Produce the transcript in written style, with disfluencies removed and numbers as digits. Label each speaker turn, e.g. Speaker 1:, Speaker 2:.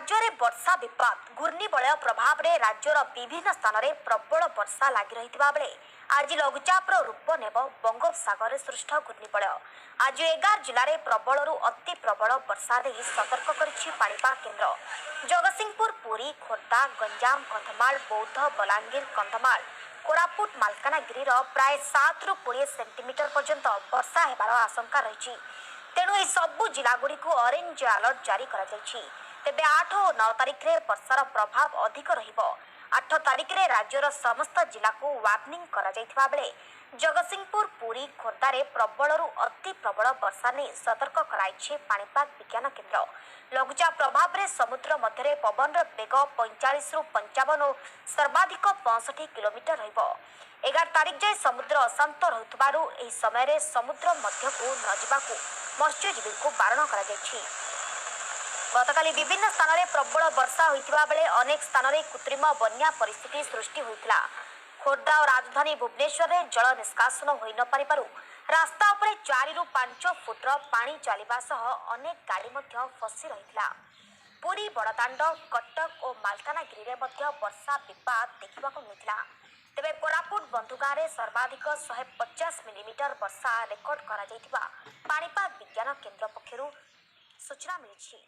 Speaker 1: ରାଜ୍ୟରେ ବର୍ଷା ବିପାତ। ଘୂର୍ଣ୍ଣିବଳୟ ପ୍ରଭାବରେ ରାଜ୍ୟର ବିଭିନ୍ନ ସ୍ଥାନରେ ପ୍ରବଳ ବର୍ଷା ଲାଗି ରହିଥିବା ବେଳେ ଆଜି ଲଘୁଚାପର ରୂପ ନେବ ବଙ୍ଗୋପସାଗରରେ ସୃଷ୍ଟ ଘୂର୍ଣ୍ଣିବଳୟ। ଆଜି 11 ଜିଲ୍ଲାରେ ପ୍ରବଳରୁ ଅତି ପ୍ରବଳ ବର୍ଷା ନେଇ ସତର୍କ କରିଛି ପାଣିପାଗ କେନ୍ଦ୍ର। ଜଗତସିଂହପୁର, ପୁରୀ, ଖୋର୍ଦ୍ଧା, ଗଞ୍ଜାମ, କନ୍ଧମାଳ, ବୌଦ୍ଧ, ବଲାଙ୍ଗୀର, କନ୍ଧମାଳ, କୋରାପୁଟ, ମାଲକାନଗିରିର ପ୍ରାୟ 7ରୁ 20 ସେଣ୍ଟିମିଟର ପର୍ଯ୍ୟନ୍ତ ବର୍ଷା ହେବାର ଆଶଙ୍କା ରହିଛି। ତେଣୁ ଏହି ସବୁ ଜିଲ୍ଲାଗୁଡ଼ିକୁ ଅରେଞ୍ଜ ଆଲର୍ଟ ଜାରି କରାଯାଇଛି। ତେବେ 8 ଓ 9 ତାରିଖରେ ବର୍ଷାର ପ୍ରଭାବ ଅଧିକ ରହିବ। 8 ତାରିଖରେ ରାଜ୍ୟର ସମସ୍ତ ଜିଲ୍ଲାକୁ ୱାର୍ଣ୍ଣିଂ କରାଯାଇଥିବା ବେଳେ ଜଗତସିଂହପୁର, ପୁରୀ, ଖୋର୍ଦ୍ଧାରେ ପ୍ରବଳରୁ ଅତି ପ୍ରବଳ ବର୍ଷା ନେଇ ସତର୍କ କରାଇଛି ପାଣିପାଗ ବିଜ୍ଞାନ କେନ୍ଦ୍ର। ଲଘୁଚାପ ପ୍ରଭାବରେ ସମୁଦ୍ର ମଧ୍ୟରେ ପବନର ବେଗ 45ରୁ 55 ଓ ସର୍ବାଧିକ 65 କିଲୋମିଟର ରହିବ। 11 ତାରିଖ ଯାଏ ସମୁଦ୍ର ଅଶାନ୍ତ ରହୁଥିବାରୁ ଏହି ସମୟରେ ସମୁଦ୍ର ମଧ୍ୟକୁ ନଯିବାକୁ ମତ୍ସ୍ୟଜୀବୀଙ୍କୁ ବାରଣ କରାଯାଇଛି। ଗତକାଲି ବିଭିନ୍ନ ସ୍ଥାନରେ ପ୍ରବଳ ବର୍ଷା ହୋଇଥିବା ବେଳେ ଅନେକ ସ୍ଥାନରେ କୃତ୍ରିମ ବନ୍ୟା ପରିସ୍ଥିତି ସୃଷ୍ଟି ହୋଇଥିଲା। ଖୋର୍ଦ୍ଧା ଓ ରାଜଧାନୀ ଭୁବନେଶ୍ୱରରେ ଜଳ ନିଷ୍କାସନ ହୋଇନପାରିବାରୁ ରାସ୍ତା ଉପରେ 4ରୁ 5 ଫୁଟର ପାଣି ଚାଲିବା ସହ ଅନେକ ଗାଡ଼ି ମଧ୍ୟ ଫସି ରହିଥିଲା। ପୁରୀ ବଡ଼ଦାଣ୍ଡ, କଟକ ଓ ମାଲକାନଗିରିରେ ମଧ୍ୟ ବର୍ଷା ବିପାତ ଦେଖିବାକୁ ମିଳିଥିଲା। ତେବେ କୋରାପୁଟ ବନ୍ଧୁଗାଁରେ ସର୍ବାଧିକ 150 ମିଲିମିଟର ବର୍ଷା ରେକର୍ଡ କରାଯାଇଥିବା ପାଣିପାଗ ବିଜ୍ଞାନ କେନ୍ଦ୍ର ପକ୍ଷରୁ ସୂଚନା ମିଳିଛି।